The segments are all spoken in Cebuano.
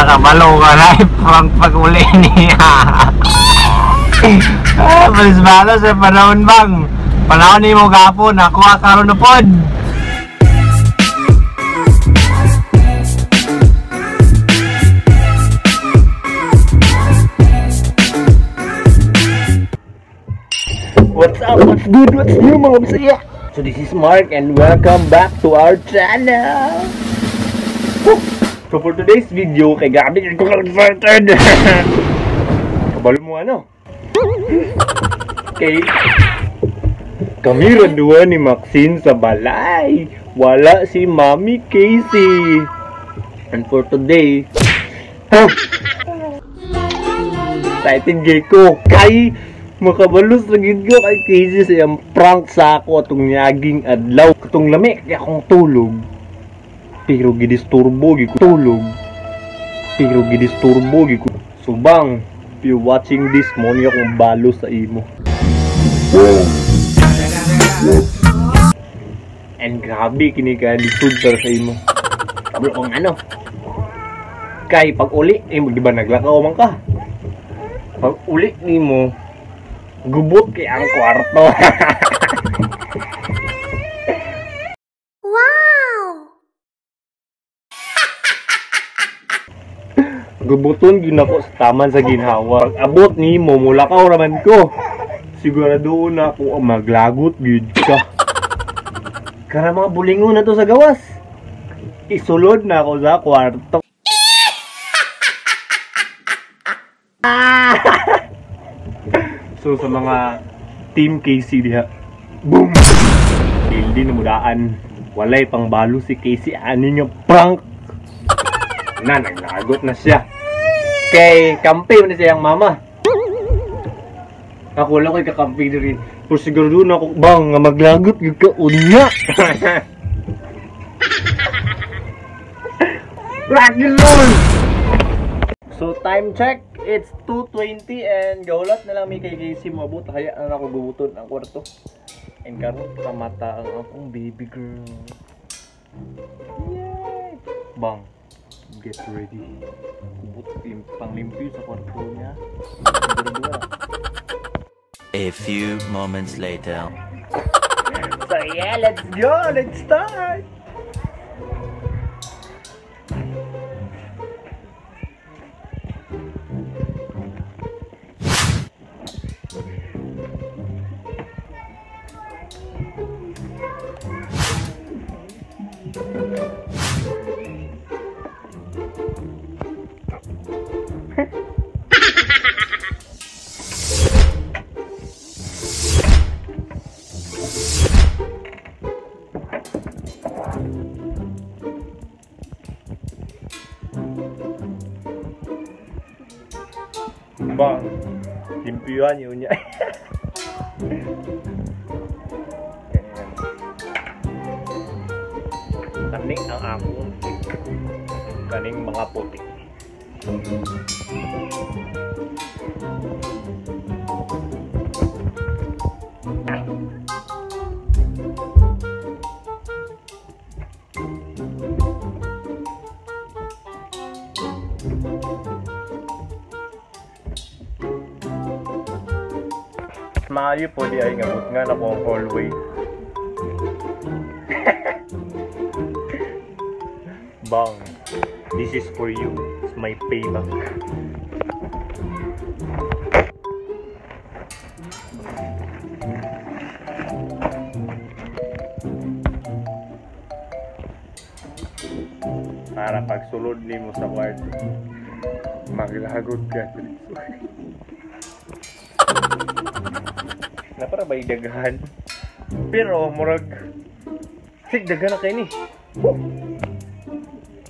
Nakabalo ka na prank pag uli niya. Ah, balos sa panahon bang. Panahon ni mo gapon, ako karon na pod. What's up? What's good? What's new mga Bisaya? So this is Mark and welcome back to our channel. So for today's video, kay gabi ko excited. Kabalo mo ano? Okay. Kami randuan ni Maxine sa balay. Wala si Mami Casey. And for today, excited gay ko kay makabalos na gid ko kay Casey sa iyang prank sa ako atong niaging adlaw. Katong lami kay akong tulog. Pero gidisturbo gid ko tulog. Pero gidisturbo gid ko. Subang, if you watching this mo niya akong balos sa imo. And grabe kini ka lisod para sa imo. Kabalo kung ano. Kay pag uli, eh, di ba naglakaw man ka? Pag uli nimo, gubot kay ang kwarto. Wow! Gubuton gyud nako sa taman sa ginhawa. Pag abot nimo, mulakaw raman ko. Sigurado na ako maglagot gyud ka. Kara mga bulingon na to sa gawas. Isulod na ako sa kwarto. So sa mga Team Casey diha, boom! Hindi na mudaan. Walay pang balo si Casey ani nga prank. Na naglagot na siya. Kay kampi man siya ang mama. Ako lang ko'y kakampi diri. Pero siguro na ako bang nga maglagot gyud ka unya. Rock and roll. So time check, it's 2:20 and gaulat na lang mi kay Casey moabot. Hayaan na ako gubuton ang kwarto. And karon kamata ang akong baby girl. Yay! Bang, get ready. Gubot panglimpyo sa kwarto niya. A few moments later. So yeah, let's go! Let's start! Bang, limpyuhan yun niya. Kaning ang akong kaning mga puti. Maayo po di ay ngamot nga na po ang hallway. Bang, this is for you. It's my payback. Para pagsulod nimo sa kwarto, maglagot ka. Na para ba'y daghan? Pero murag sig daghan na kay ni.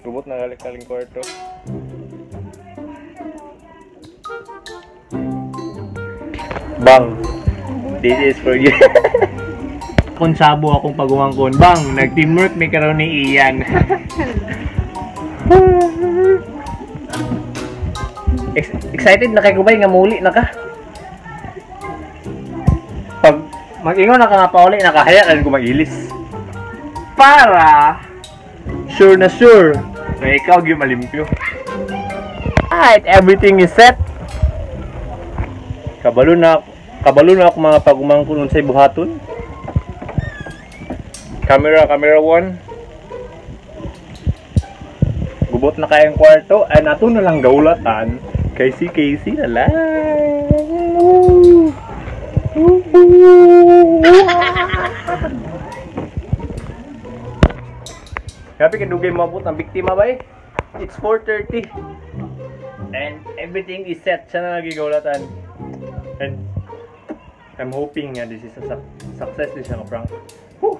Gubot na kaling kwarto. Bang, this is for you. Konsabo akong pagumangkon. Bang, nag-teamwork may karon ni Ian. Excited na kay kubay nga muli na ka. Pag mag-ingon na ka nga pauli, nakahaya ka rin kumagilis. Para sure na sure na ikaw gyud malimpyo. Alright, everything is set. Kabalo na ako, mga pagumangkon, unsay buhaton. Camera, camera one. Gubot na kayang kwarto ay nato na lang gaulatan kay si Casey na lang. Woo! Woo! Happy kay dugay moabot ang biktima bay. It's 4:30. And everything is set. Siya na nagigawlatan. And I'm hoping nga this is a success din siya nga prank. Whew!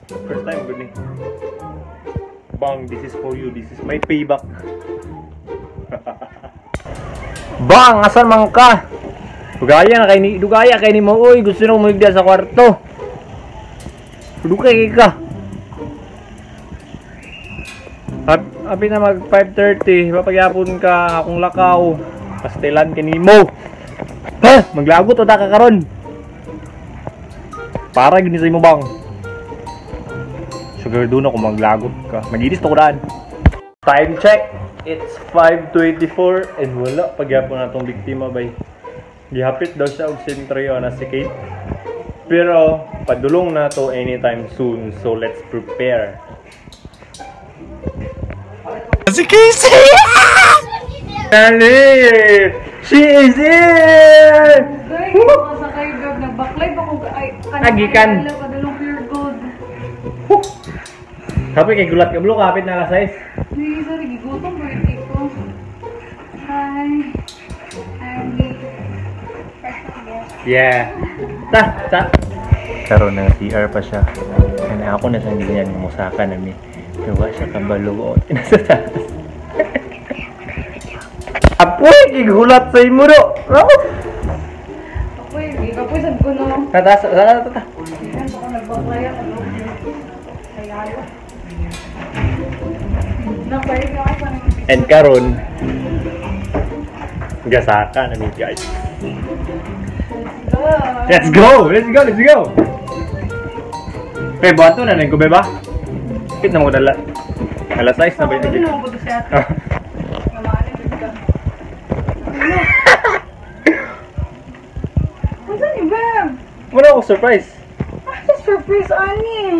First time good ni. Bang, this is for you. This is my payback. Bang, asan man ka? Dugaya na kay ni, dugaya kay ni mo oy, gusto na umuhigda sa kwarto. Dugay kay ka. Abi na mag 5:30, papagyapon ka akong lakaw. Pastilan kanimo. Ha, maglagot o ta ka karon. Para gini sa imo, bang. Sugar doon ako maglagot ka. Maginis to ko daan. Time check. It's 5:24 and wala pagyapon na tong biktima bay. Gihapit daw siya og sentry na si Kate. Pero padulong na to anytime soon. So let's prepare. Si Casey! Dali! She is here! Agikan. Kapit kay gulat ka blo, kapit na alas 6. Hindi, sorry, gigutom ko hindi ko. Hi. I'm the special guest. Yeah. Ta, ta. Karon na CR pa siya. And ako na siyang ganyan, musaka na mi. Pero wa siya kabalo. Nasa taas. Apoy, gigulat sa imo do. Apoy, apoy sad ko no. Tata, tata, tata. Ako nagbaklaya ka no. And karon gasaka na mi guys. Let's go! Let's go! Let's go! Pe, buhato na ko ba? Kit na mo dala. Alas 6 na ba yun? What's ni Beb? Wala ako surprise. Ah, surprise ani.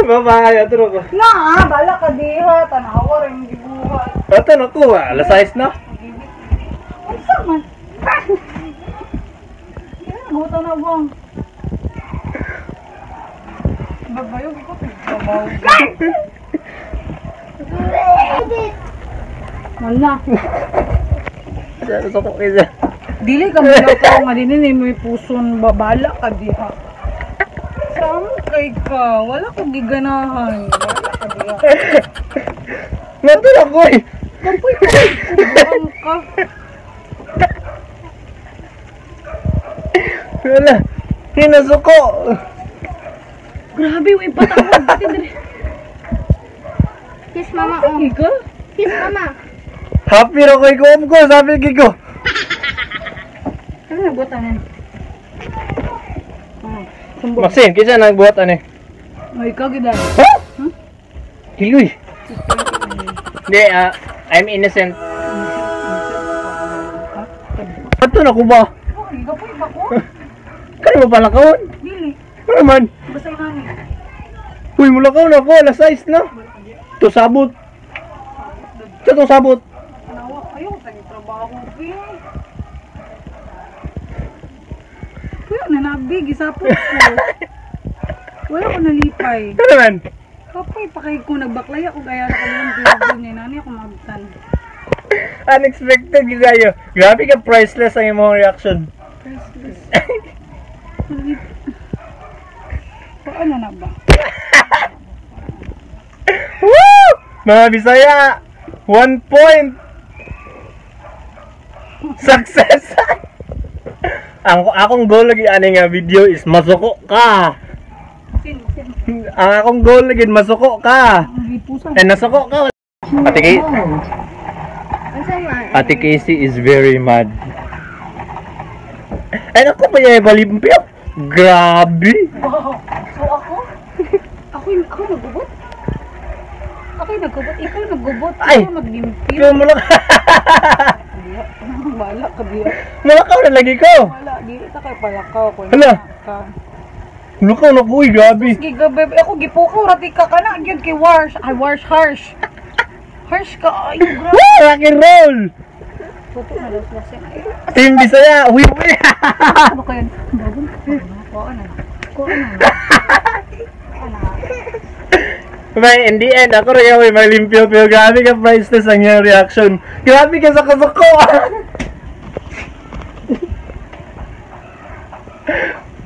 Bye-bye, ato na ko. Na, bala ka diha, tanawa rin gibuhat. Ato na ko, alas 6 na. Unsa man? Guto na bang. Babayo ko trabaho. Wala. Sa ko kaysa. Dili ka mo ka nga dinhi mo puson babala ka diha. Samo kay ka, wala ko giganahan. Wala ka diha. Nato na ko eh. Kampoy ko. Buang ka. Wala. Hinasuko. Grabe, way patawag pati diri. Kiss mama. Oh. Kiss mama. Happy ra ko ikaw ko, sabi ko. Ano nagbuhat ani? Oh. Maxine, kinsa nagbuhat ani? Ay, ikaw gid. Huh? Hiloy. Hindi, I'm innocent. Ato na ko ba? Oh, ikaw ba ko? Kano mo palakaon? Dili. Ano man? Basta inani. Uy, mulakaw na ako. Alas 6 na. Ito sabot. Ito sabot. Ayaw sa trabaho. Kuya, nanabig. Isapot ko. Wala ko nalipay. Ano man? Kapoy, pakay ko. Nagbaklay ako. Kaya na kami ng bilog niya. Nani ako maabtan. Unexpected kayo. Grabe ka priceless ang imong reaction. Priceless. Paano na ba? Woo! Mga Bisaya! 1 point! Success! Ang akong goal lagi ani nga video is masuko ka. Ang akong goal lagi masuko ka. And nasuko ka. Ate Casey, Ate Casey is very mad. Ay naku pa yung balimpyo. Grabe. Wow. So ako? Ako nagubot. Ako nagubot. Ikaw nagubot. Ay! Ikaw naglimpyo. Ikaw mo lang. Diya. Wala ka diya. Mulakaw na lagi ko. Wala. Di ta kay palakaw ko. Hala. Ka. Mulakaw na ko, uy, grabe. Gigabi. Ako gipukaw rati ka kana gyud kay Warsh. Ay, Warsh, harsh. Harsh ka. Ay, grabe. Woo! Rock and roll! Totoo na daw sila siya. Ay, Team Bisaya, uy, uy! ano kayo? Bagong kuha na. Kuha na. Kuha na. May in the end, ako rin yung may limpyo pero grabe ka priceless ang iyang reaction. Grabe ka sa kasuko!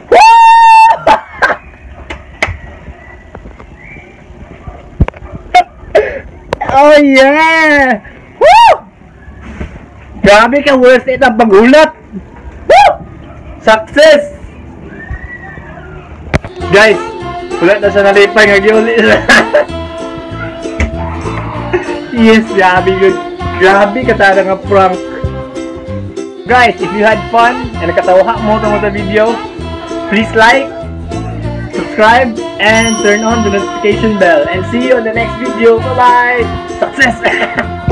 Woo! Oh yeah! Woo! Grabe ka, worth it ang paghulat! Woo! Success! Guys, wala na siya nalipay nga giuli. Yes, grabe yun. Grabe ka talaga nga prank. Guys, if you had fun and nakatawa mo tungkol sa video, please like, subscribe, and turn on the notification bell. And see you on the next video. Bye-bye! Success!